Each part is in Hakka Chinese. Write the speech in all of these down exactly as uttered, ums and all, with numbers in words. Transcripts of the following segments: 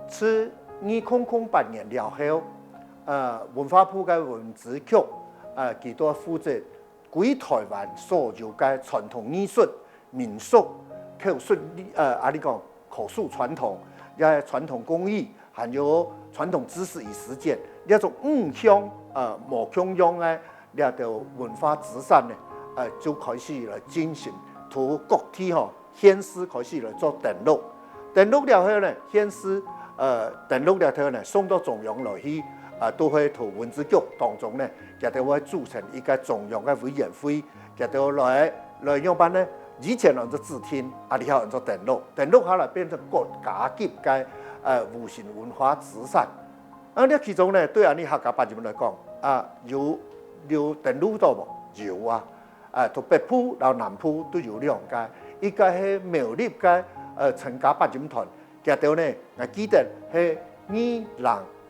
自二空空八年了後，呃，文化部个文資局，呃，佢都負責歸台灣所有个傳統藝術、民俗、口述，呃，啊，你講口述傳統，也傳統工藝，還有傳統知識與實踐，這種五項，呃，無共樣个這兜文化資產呢，呃，就開始來進行，對各地吼， 縣市開始來做登錄。登錄了後呢，縣市，呃，登錄了後呢，送到中央來去，啊，都會同文資局當中呢，佢兜會組成一個中央个委員會，佢兜來，來仰般呢？以前安做指定，啊，這下安做登錄，登錄下來變成國家級个，呃，無形文化資產。啊，這其中呢，對𠊎俚客家八音來講，啊，有，有登錄到無？有啊。 啊，同北部摎南部都有兩個，一個係苗栗个，呃，陳家八音團，佢兜呢，𠊎記得係二零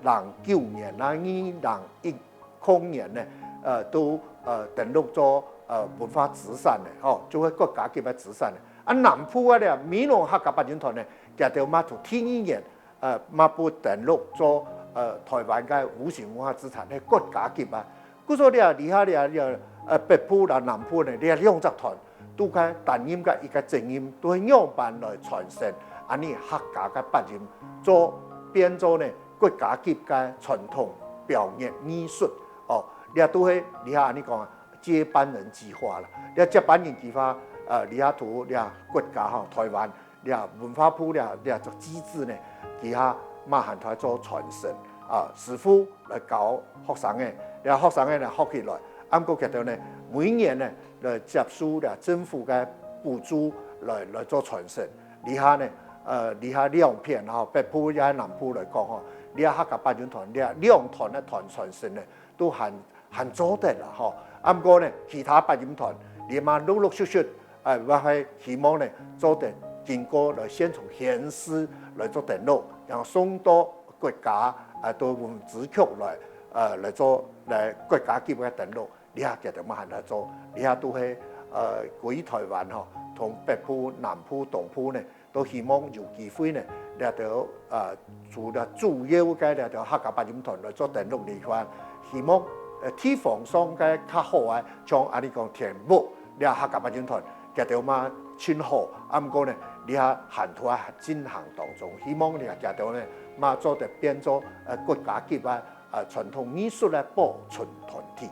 零九年啦，二零一空年呢，呃，都，呃，登錄做，呃，文化資產呢，吼，就係國家級个資產呢。啊，南部个咧，美濃客家八音團呢，佢兜嘛同第二年， 呃，嘛分登錄做，呃，台灣个無形文化資產，係國家級啊。故所這，這下這，這，呃，北部摎南部呢，這兩隻團都該擔任个一個責任，都係仰般來傳承，恁呢客家个八音，做，變做呢國家級个傳統表演藝術。哦，這都係這下恁呢講啊，接班人計畫啦。這接班人計畫，呃，這下都這國家吼，台灣 這文化部這，這種機制呢，佢下嘛還在做傳承啊，師傅來教學生仔，這學生仔呢學起來，啊毋過佢兜呢，每年呢來接受這政府个補助來，來做傳承。這下呢，呃，這下兩片吼，北部也南部來講吼，這客家八音團，這兩團个團傳承呢，都還 還做得啦吼。啊毋過呢，其他八音團，這嘛陸陸續續，呃，也係希望呢，做得經過來先從縣市來做登錄，然後送到國家，呃，到文資局來，呃，來做，來國家級个登錄。這下佢兜嘛還來做，這下都係，呃，歸台灣吼，從北部、南部、東部呢， 都希望有機會呢，這兜，呃，除了主要个這兜客家八音團來做登錄以外，希望，呃，地方上个較好个，像恁呢講田屋，這客家八音團，佢兜嘛盡好，啊毋過呢，這下還在進行當中，希望呢，佢兜呢，嘛做得變做，呃，國家級个，呃，傳統藝術个保存團體。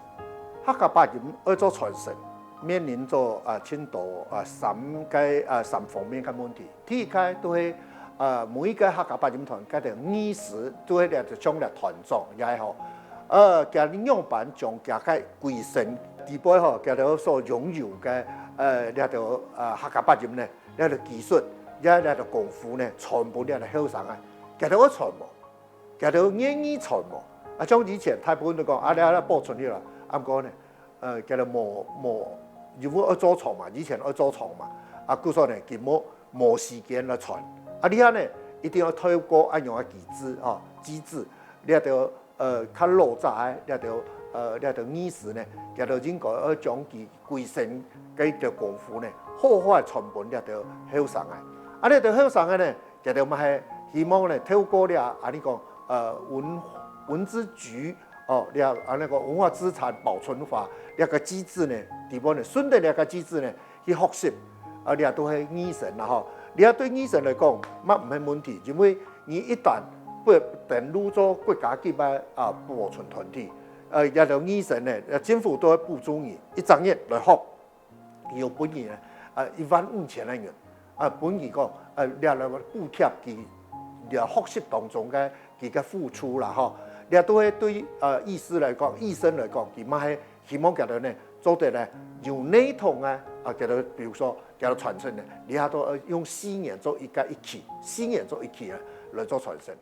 客家八音愛做傳承，面臨著，呃，盡多，呃，三个，呃，三方面个問題。 第一个都係，呃，每一个客家八音團，佢兜藝師都係這像這團長也係吼，呃，佢仰般將佢个歸身底背吼，佢兜所擁有个，呃，這兜，呃，客家八音呢，這兜技術，也這兜功夫呢，傳分這兜後生仔，佢兜愛傳無？佢兜願意傳無？啊，像以前大部分都講，啊，這，這保存起來，啊，毋過呢， 呃，佢兜無，無，因為愛做場嘛，以前愛做場嘛，啊，故所呢，佢無，無時間來傳。啊，這下呢，一定愛透過恁樣个機制，吼，機制，這兜，呃，較老早个，這兜，呃，這兜藝師呢，佢兜應該愛將佢歸身个一兜功夫呢，好好个傳分這兜後生仔。啊，這兜後生仔呢， 佢兜嘛係希望呢，透過這，恁呢講，呃，文，文資局，哦，這，恁呢講文化資產保存法這个機制呢，底背呢，順著這个機制呢，去學習，啊，這都係藝生啦吼。這對藝生來講，嘛毋係問題，因為你一旦被登錄做國家級个，啊，保存團體，呃，這兜藝生呢，呃，政府都會補助你，一隻月來學 有分你呢，呃，一萬五千个銀，啊，分你講，呃，這來補貼佢這學習當中个佢个付出啦吼。這都係對，呃，藝師來講，藝生來講，佢嘛係希望佢兜呢做得呢有系統个，啊，佢兜比如說佢兜傳承呢，這下都愛用四年做一个一期，四年做一期啊來做傳承。